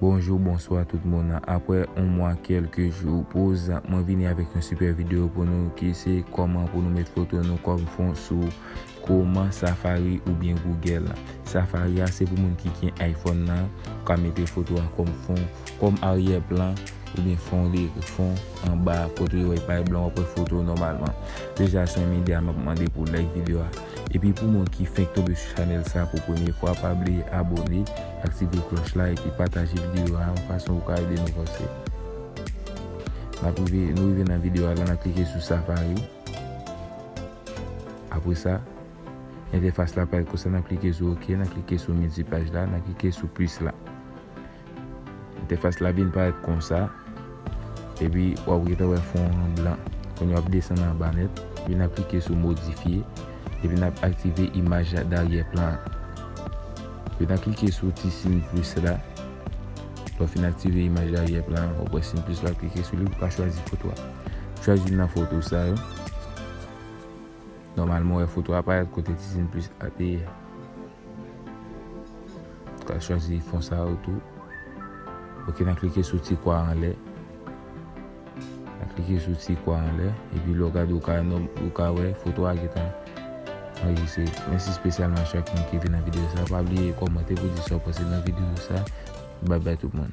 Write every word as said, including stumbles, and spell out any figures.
Bonjou, bonswa tout moun. Apre yon mwa, kèlke jou poz, mwen vini avèk yon sipè videyo pou nou ki se kòman pou nou met foto nou kòm fon sou kòman Safari oubyen Google. Safari a se pou moun ki gen iPhone nan, ou ka mete foto a kòm fon, kòm aryè plan, oubyen fon de fon anba kote w wè pay blan w ap wè foto nòmalman. Deja se yon medya m ap mande pou like videyo a. Epi pou moun ki fenk tonbe sou chanèl sa pou premye fwa, pa bliye abòne, aktive klòch la epi pataje videyo a yon fason ou ka ede nou vanse. N ap rive, nou rive nan videyo a la, n ap klike sou Safari. Apre sa, entèfas la parèt konsa, n ap klike sou OK, n ap klike sou miltipaj la, n ap klike sou plis la. Entèfas la vin parèt konsa. Epi w ap gentan wè fon an blan. Kounye a w ap desann anba nèt. Epi n ap klike sou modifye. Epi n ap aktive imaj daryè plan an. Epi n ap klike sou ti siy plis la. Lè w fin aktive imaj daryè plan an, w ap wè siy plis la, w ap klike sou li pou w ka chwazi foto a. Chwazi youn nan foto sa yo. Nòmalman, w wè foto a parèt kote ti siy plis la te ye. Ou ka chwazi fon sa yo tou. Ok, n a klike sou ti kwa anlè. N a klike sou ti kwa anlè. Epi lè w gade, ou ka, ou ka wè foto a gentan anrejistre. Mèsi espesyalman a chak moun ki te nan videyo sa. Pa bliye kòmante pou di sa w panse nan videyo sa. Bay bay tout moun.